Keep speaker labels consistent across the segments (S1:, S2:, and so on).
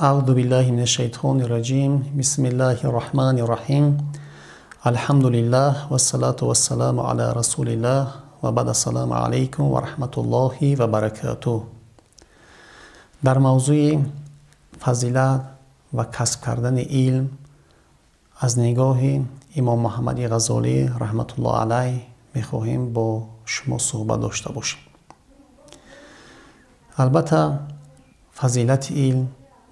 S1: Аъузу биллаҳи минаш шайтонир раҷим. Бисмиллаҳир раҳмонир раҳим. Алҳамдулиллаҳ вассалату вассаламу ала расулиллаҳ ва баъд, ассалому алайкум ва раҳматуллоҳи ва баракатуҳ. Дар мавзӯи фазилат ва касб кардани илм аз нигоҳи имом Муҳаммади Ғазолӣ раҳматуллоҳ алайҳ мехоҳем бо шумо суҳбат дошта бошем. Албатта, фазилати илм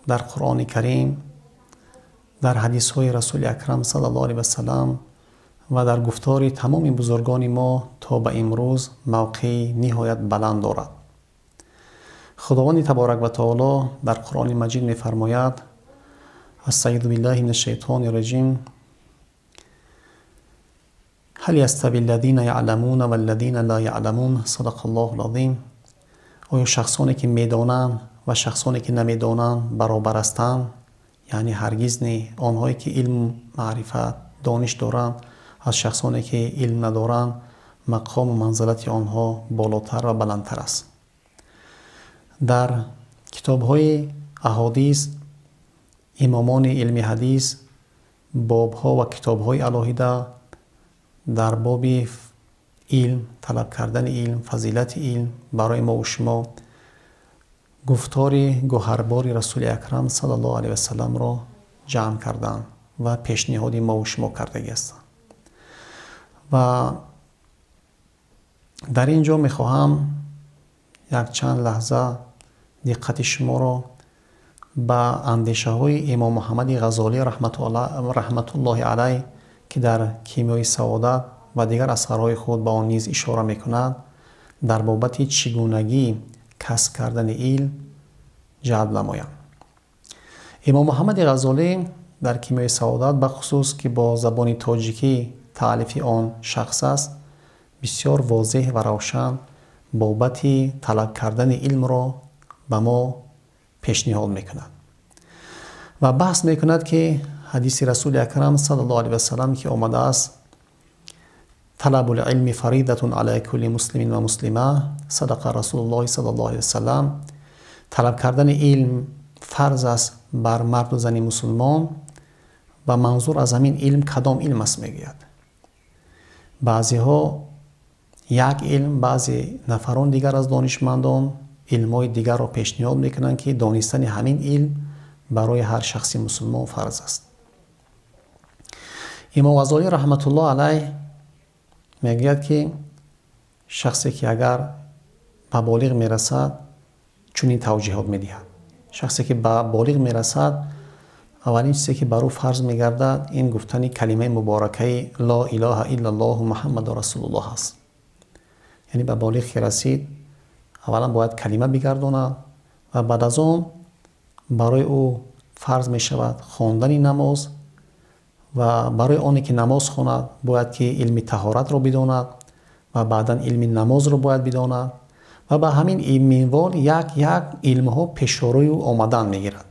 S1: дар Қуръони Карим, дар ҳадисҳои Расули Акрам саллаллоҳу алайҳи васалам ва дар гуфтори тамоми бузургони мо то ба имрӯз мавқеи ниҳоят баланд дорад. Худованди таборак ва таоло дар Қуръони Маҷид мефармояд: Астаизу биллаҳи минаш шайтони раҷим. Ҳал ястави аллазина яъламуна валлазина ла яъламун. Садақаллоҳул азим. Оё шахсоне ки медонанд ва шахсоне ки намедонанд баробар ҳастанд? Яъне ҳаргиз не. Онҳое ки илм, маърифат, дониш доранд, аз шахсоне ки илм надоранд, мақому манзилати онҳо болотар ва баландтар аст. Дар китобҳои аҳодис имомони илми ҳадис бобҳо ва китобҳои алоҳида дар боби илм, талаб кардани илм, фазилати илм барои мову шумо гуфтори гӯҳарбори Расули Акрам саллаллоҳу алайҳи васалламро ҷамъ карданд ва пешниҳоди мову шумо кардагӣ ҳастанд. Ва дар ин ҷо мехоҳам якчанд лаҳза диққати шуморо ба андешаҳои имом Муҳаммади Ғазолӣ раҳматуллоҳи алайҳ, ки дар Кимиёи саодат ва дигар асарҳои худ ба он низ ишора мекунад, дар бобати чигунагӣ касб кардани илм ҷалб намоям. Имом Муҳаммади Ғазолӣ дар Кимиёи саодат, бахусус ки бо забони тоҷикӣ таълифи он шахс аст, бисёр возеҳ ва равшан бобати талаб кардани илмро ба мо пешниҳод мекунад ва баҳс мекунад, ки ҳадиси Расули Акрам саллаллоҳу алайҳи васаллам, ки омадааст: талабул илми фаридатун ала кулли муслимин ва муслима, садақа Расулуллоҳи саллаллоҳу алайҳи васаллам. Талаб кардани илм фарз аст бар марду зани мусулмон ва манзур аз ҳамин илм кадом илм аст, мегӯяд. Баъзеҳо як илм, баъзе нафарон дигар аз донишмандон илмҳои дигарро пешниҳод мекунанд, ки донистани ҳамин илм барои ҳар шахси мусулмон фарз аст. Имом Ғазолӣ раҳматуллоҳ алайҳ мегӯяд, ки шахсе ки агар ба болиғ мерасад, чунин тавҷиҳот медиҳад: шахсе ки ба болиғ мерасад, аввалин чизе ки бар ӯ фарз мегардад, ин гуфтани калимаи муборакаи ло илоҳа иллаллоҳу муҳаммаду расулуллоҳ аст. Яъне ба болиғ ки расид, аввалан бояд калима бигардонад ва баъд аз он барои ӯ фарз мешавад хондани намоз ва барои оне ки намоз хонад, бояд ки илми таҳоратро бидонад ва баъдан илми намозро бояд бидонад ва ба ҳамин минвол як як илмҳо пешорӯи ӯ омадан мегирад.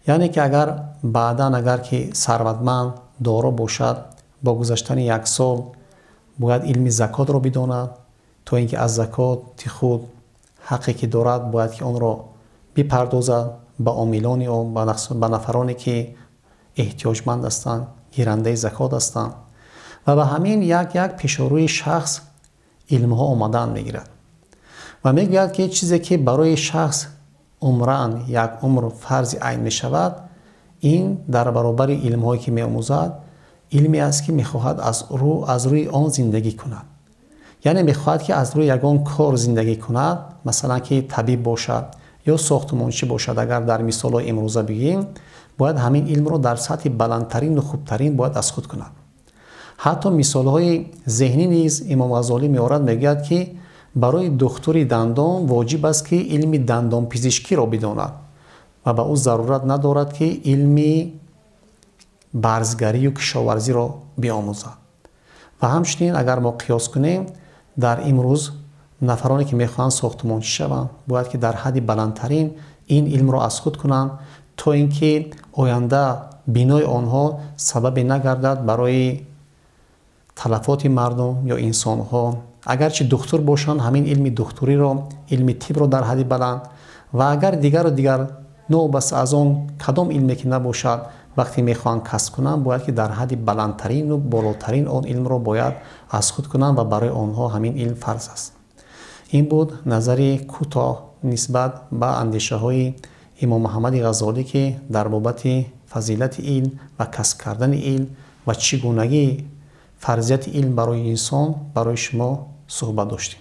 S1: Яъне ки агар баъдан агар ки сарватманд доро бошад, бо гузаштани як сол бояд илми закотро бидонад, то ин ки аз закоти худ ҳаққе ки дорад, бояд ки онро бипардозад ба омилони он, ба нафароне ки эҳтиёҷманд ҳастанд, гирандаи закот ҳастанд. Ва ба ҳамин як як пешорӯи шахс илмҳо омадан мегирад. Ва мегӯяд, ки чизе ки барои шахс умран як умр фарзи айн мешавад, ин дар баробари илмҳое ки меомӯзад, илме аст, ки мехоҳад аз рӯи он зиндагӣ кунад. Яъне мехоҳад, ки аз рӯи ягон кор зиндагӣ кунад, масалан ки табиб бошад ё сохтмончӣ бошад. Агар дар мисолҳои имрӯза бигӯем, бояд ҳамин илмро дар сатҳи баландтарину хубтарин бояд аз худ кунад. Ҳатто мисолҳои зеҳнӣ низ имом Ғазолӣ меорад, мегӯяд, ки барои духтури дандон воҷиб аст, ки илми дандонпизишкиро бидонад ва ба ӯ зарурат надорад, ки илми барзгарию кишоварзиро биомӯзад. Ва ҳамчунин агар мо қиёс кунем, дар имрӯз нафароне ки мехоҳанд сохтмончӣ шаванд, бояд ки дар ҳадди баландтарин ин илмро аз худ кунанд, то ин ки оянда бинои онҳо сабабе нагардад барои талафоти мардум ё инсонҳо. Агарчи духтур бошанд, ҳамин илми духтуриро, илми тибро дар ҳадди баланд, ва агар дигару дигар Новобаста аз он кадом илме ки набошад, вақте мехоҳанд касб кунанд, бояд ки дар ҳадди баландтарину болотарин он илмро бояд аз худ кунанд ва барои онҳо ҳамин илм фарз аст. Ин буд назари кӯтоҳ нисбат ба андешаҳои имом Муҳаммади Ғазолӣ, ки дар бобати фазилати илм ва касб кардани илм ва чӣ гунагии фарзияти илм барои инсон барои шумо суҳбат доштем.